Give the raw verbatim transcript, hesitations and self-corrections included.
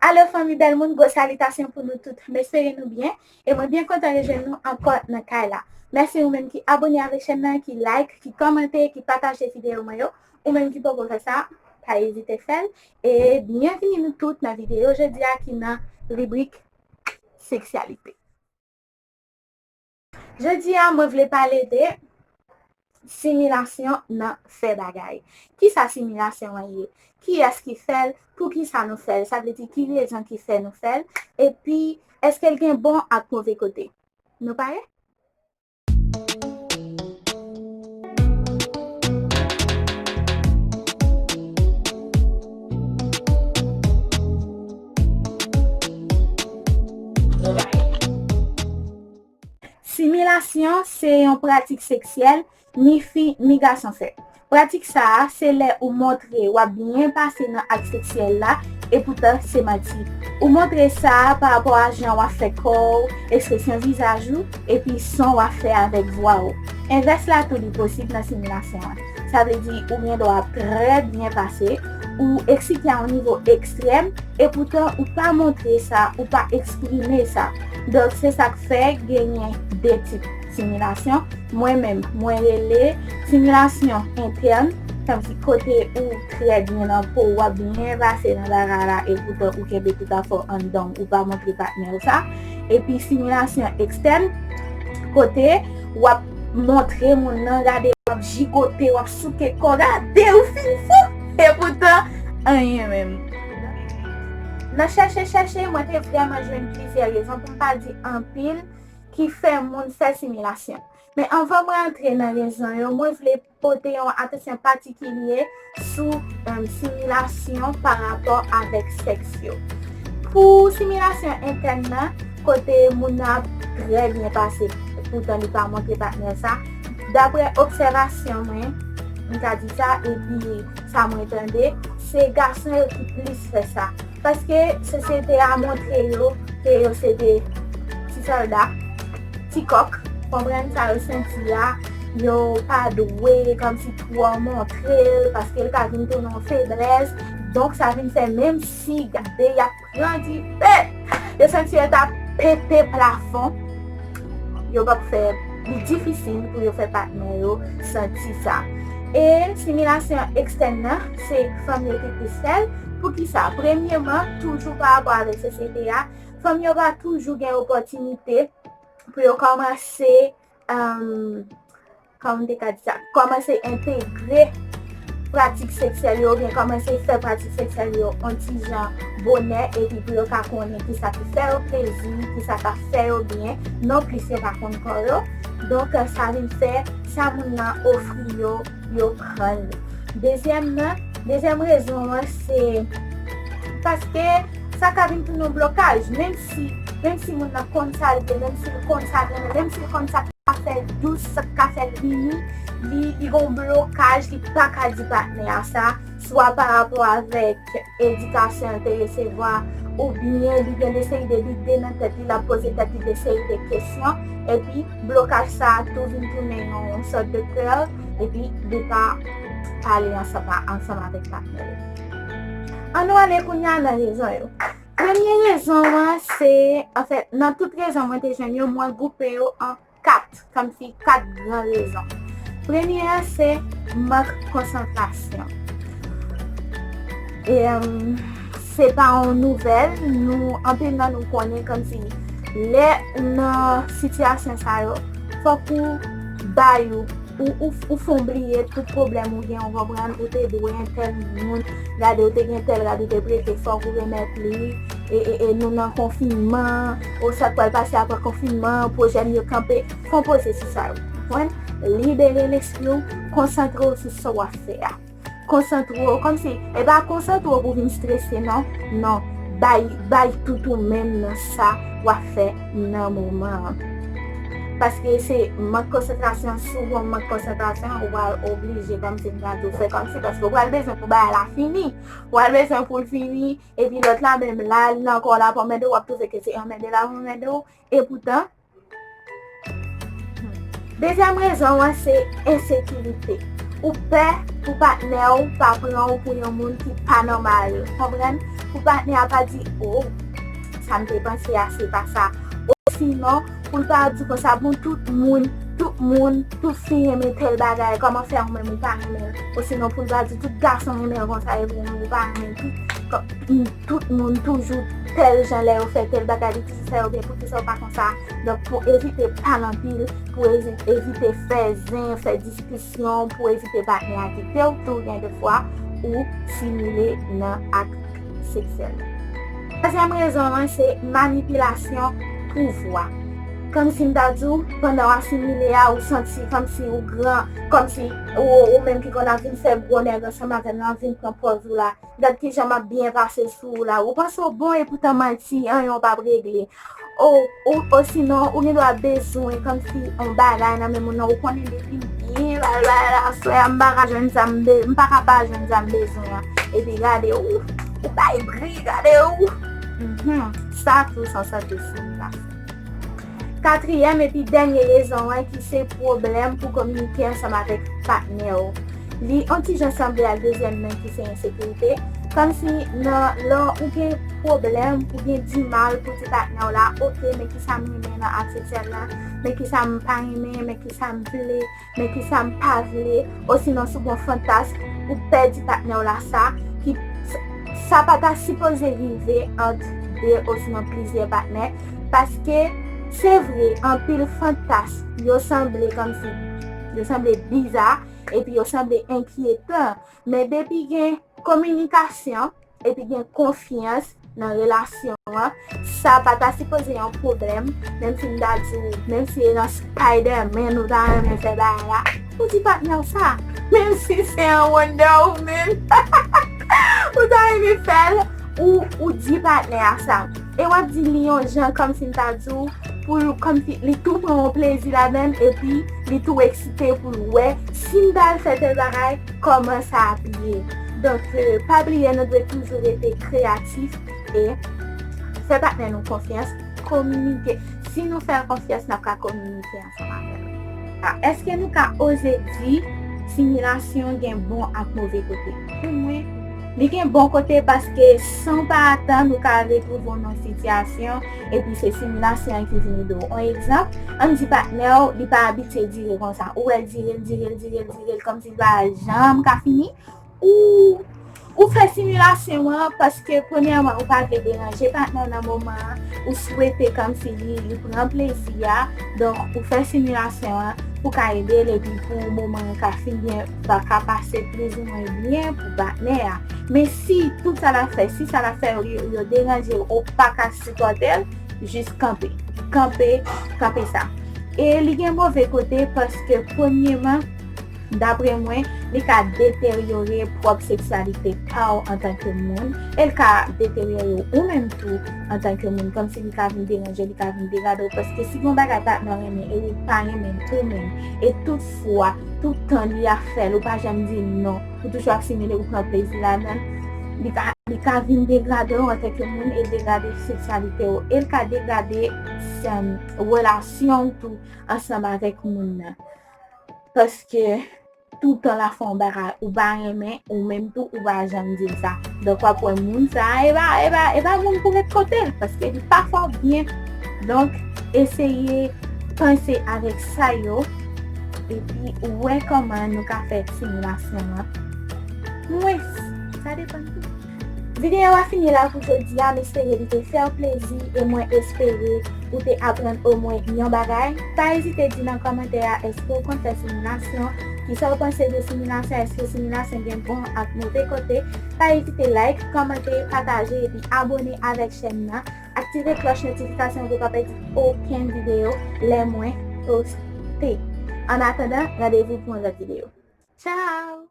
Alo fanmi bèl moun, gwo salitasyon pou nou tout. M espere nou byen e mwen byen kontan rejwenn nou ankò nan kay la. Mèsi ou menm ki abòne avèk chèn nan, ki like, ki kòmante, ki pataje videyo mwen yo. Ou menm ki poko fè sa, pa ezite fè l. E byenvini nou tout nan videyo jodi a ki nan ribrik seksyalite. Jodi a, mwen vle pale de similasyon nan fè bagay. Kisa similasyon an ye? Kiyès ki fè l? Poukisa nou fè l? Sa vle di ki rezon ki fè nou fè l? Epi, èske l gen bon ak move kote? Nou pare? Similasyon se yon pratik seksyèl ni fi ni gason fè. Pratik sa a, se lè ou montre w ap byen pase nan ak seksyèl la, epoutan se manti. Ou montre sa a pa rapò a jan w ap fè kò w, ekspresyon vizaj ou, epi son w ap fè avèk vwa w. Envès la tou li posib nan similasyon an. Sa vle di ou gen dwa ap trè byen pase, ou eksite a yon nivo ekstrèm, epoutan ou pa montre sa, ou pa eksprime sa. Donk, se sa k fè genyen de tip similasyon. Mwen menm, mwen rele similasyon entèn, tankou kote ou trè byen nan po w, w ap byen pase nan bagay la, epoutan ou kenbe tout afè w anndan w, ou pa montre patnè w sa. Epi similasyon ekstèn, kote w ap montre moun nan, gade, w ap jigote, w ap souke kò, gade, ou fin fou, epoutan, anyen menm. Nan chèche, chèche, mwen te vrèman jwenn plizyè rezon, pou m pa di anpil, ki fè moun fè similasyon. Men anvan mwen antre nan rezon yo, mwen vle pote yon atansyon patikilye sou, em, similasyon pa rapò avèk sèks yo. Pou similasyon entèn nan, kote moun nan ap trè byen pase, poutan li pa montre patnè sa, daprè obsèvasyon mwen, m ka di sa, epi sa mwen tande, se gason yo ki plis fè sa. Paske sosyete a montre yo ke yo se de ti sòlda, ti kòk, konprann sa yo santi a, yo pa dwe kòmsi twò montre l, paske l ka vin tounen yon feblès. Donk, sa vin fè menm si gade y ap grandi, pe! Yo santi yo ta pete plafon, yo p ap fè, li difisil pou yo fè patnè yo santi sa. E similasyon ekstèn nan, se fanm yo ki plis fè l. Poukisa? Premyeman, toujou pa rapò avèk sosyete a, fanm yo pa toujou gen opòtinite pou yo kòmanse, em, kòman m te ka di sa, kòmanse entegre pratik seksyèl yo, oubyen kòmanse fè pratik seksyèl yo yon ti jan bonè, epi pou yo ka konnen kisa ki fè yo plezi, kisa ka fè yo byen, nonplis yo pa konn kò yo. Donk, sa vin fè sa moun nan ofri yo, yo pran l. Dezyèm nan, dezyèm rezon an, se paske sa ka vin tounen yon blokaj, menm si, menm si moun nan konn sa l vle, menm si l konn sa l renmen, menm si l konn sa k ka fè l dous, sa k ka fè l rini, li, li gen yon blokaj, li pa ka di patnè a sa, swa pa rapò avèk edikasyon l te resevwa, oubyen li gen de seri de lide nan tèt li, l ap poze tèt li de seri de kesyon, epi blokaj sa a tou vin tounen yon, yon sòt de pè, epi li pa pale ansanm, ansanm avèk patnè l. Ann nou ale kounye a nan rezon yo. Premye rezon an, se, anfèt, nan tout rezon mwen te jwenn yo, mwen gwoupe yo an kat, kòmsi kat gran rezon. Premye an, se mank konsantrasyon. E, em, se pa yon nouvèl, nou, anpil nan nou konnen kòmsi lè nan sitiyasyon sa yo, fòk ou bay ou, ou, ou, ou fè w bliye tout pwoblèm ou gen, ou konprann, ou te dwe entèl moun, gade ou te gen tèl rad ou te prete, fòk ou remèt li, e, e, e nou nan konfinman, o sa k pral pase apre konfinman, pwojè m yo kanpe, fè w poze sou sa yo, konprann? Libere lespri w, konsantre w sou sa w ap fè a. Konsantre w, kòmsi, e pa konsantre w pou vin strese, non. Non, bay, bay tout ou menm nan sa w ap fè nan moman an. Paske se mank konsantrasyon, souvan mank konsantrasyon, ou pral oblije, kòmsi m ta di w, fè kòmsi, paske ou pral bezwen pou bagay la fini. Ou pral bezwen pou l fini, epi lòt la menm la, li nan kò w, l ap anmède w, w ap twouve ke se anmède l ap anmède w, epoutan, dezyèm rezon an, se ensekirite. Ou pè pou patnè w pa pran w pou yon moun ki pa nòmal, konprann? Pou patnè a pa di, "O, sa m te panse a, se pa sa." Osinon, pou l pa di konsa, "Bon, tout moun, tout moun, tout fi renmen tèl bagay, kòman fè ou menm ou pa renmen l?" Osinon, pou l pa di, "Tout gason renmen l konsa, epi ou menm ou pa renmen l." Tout, kò- tout moun toujou tèl jan lè yo fè tèl bagay, li toujou fè yo byen, poukisa ou pa konsa? Donk, pou evite pale anpil, pou ezi- evite fè zen, fè diskisyon, pou evite patnè a kite w, tou gen de fwa ou simile nan ak seksyèl. Twazyèm rezon an, se manipilasyon pouvwa. Kòmsi m ta di w, pandan w ap simile a, ou santi kòmsi ou gran, kòmsi ou, ou menm ki konn ap vin fè gwo nèg ansanm avè m nan, vin pran pòz ou la. Gad kijan m ap byen pase sou ou la. Ou panse w bon, epoutan manti, anyen w p ap regle. Ou, ou, osinon, ou gen dwa bezwen kòmsi yon bagay nan men moun nan. Ou konnen depi m byen pral bagay la, aswè a, m pa ka jwenn sa m be-, m pa ka pa jwenn sa m bezwen an. Epi gade ou, ou bay bri, gade ou. Mhm. Sa tou se yon sòt de similasyon. Katriyèm epi dènye rezon an ki se pwoblèm pou kominike ansanm avèk patnè w. Li on ti jan sanble ak dezyèm nan ki se ensekirite. Kòmsi nan lè ou gen pwoblèm, ou gen dimal pou di patnè w la, "Oke, men kisa m renmen nan ak seksyèl la, men kisa m pa renmen, men kisa m vle, men kisa m pa vle," osinon si w gen yon fantasm, ou pèdi patnè w la sa, ki sa pa ta sipoze rive ant de osinon plizyè patnè, paske se vre, anpil fantasm, yo sanble kòmsi, yo sanble biza, epi yo sanble enkyetan, men depi gen kominikasyon, epi gen konfyans nan relasyon an, sa pa ta sipoze yon pwoblèm, menm si m ta di w, menm si e nan Spider-Man ou ta renmen fè bagay la, ou di patnè w sa, menm si se yon Wonder Woman, ou ta renmen fè l, ou, ou di patnè a sa. E w ap di li yon jan kòmsi m ta di w, pou l kòmsi li tou pran yon plezi ladan l, epi li tou eksite pou l wè si m ta al fè tèl bagay, kòman sa ap ye. Donk, euh, pa bliye, nou dwe toujou rete kreyatif e fè patnè nou konfyans, kominike. Si nou fè l konfyans, n ap ka kominike ansanm avè l. A, èske nou ka oze di similasyon gen bon ak move kote? Pou mwen, li gen bon kote paske san w pa atann, ou ka retwouve w nan yon sitiyasyon, epi se similasyon an ki vin ede w. On egzanp, ann di patnè w, li pa abitye dire konsa. Ou wè l dire l, dire l, dire l, dire l, kòmsi li pa janm ka fini. Ou, ou fè similasyon an paske, premyèman, ou pa vle deranje patnè w nan moman an, ou swete kòmsi li, li pran plezi a. Donk, ou fè similasyon an pou ka ede l epi pou moman an ka fin byen, pa ka pase plizoumwen byen pou patnè a. Men si tout sa l ap fè, si sa l ap fè yo, yo, yo deranje w, ou pa ka sipòte l, jis kanpe. Kanpe, kanpe sa. E li gen move kote paske, premyèman, daprè mwen, li ka deteryore pwòp seksyalite pa w antanke moun, e l ka deteryore ou menm tou antanke moun, kòmsi li ka vin deranje, li ka vin degrade w, paske si gen yon bagay patnè w renmen e ou pa renmen l ou menm, e tout fwa, tout tan li ap fè l, ou pa janm di l non, ou toujou ap simile, ou pran plezi ladan l, li ka, li ka vin degrade w antanke moun e degrade seksyalite w, e l ka degrade, um, relasyon w tou ansanm avèk moun nan. Paske toutan l ap fè yon bagay ou pa renmen, ou menm tou ou pa janm di l sa. Donk, w ap wè moun sa a, e pa, e pa, e pa moun pou ret kote l, paske li pa fè w byen. Donk, eseye panse avèk sa yo, epi wè kòman nou ka fè similasyon an mwens. Sa depann tou. Videyo a fini la pou jodi a, m espere li te fè w plezi e mwen espere ou te aprann omwen yon bagay. Pa ezite di nan kòmantè a èske w konn fè similasyon, kisa w panse de similasyon, èske similasyon gen bon ak move kote. Pa ezite like, kòmante, pataje epi abòne avèk chèn nan. Aktive klòch notifikasyon pou w pa pèdi okenn videyo lè mwen poste. Annatandan, randevou pou yon lòt videyo. Tchao!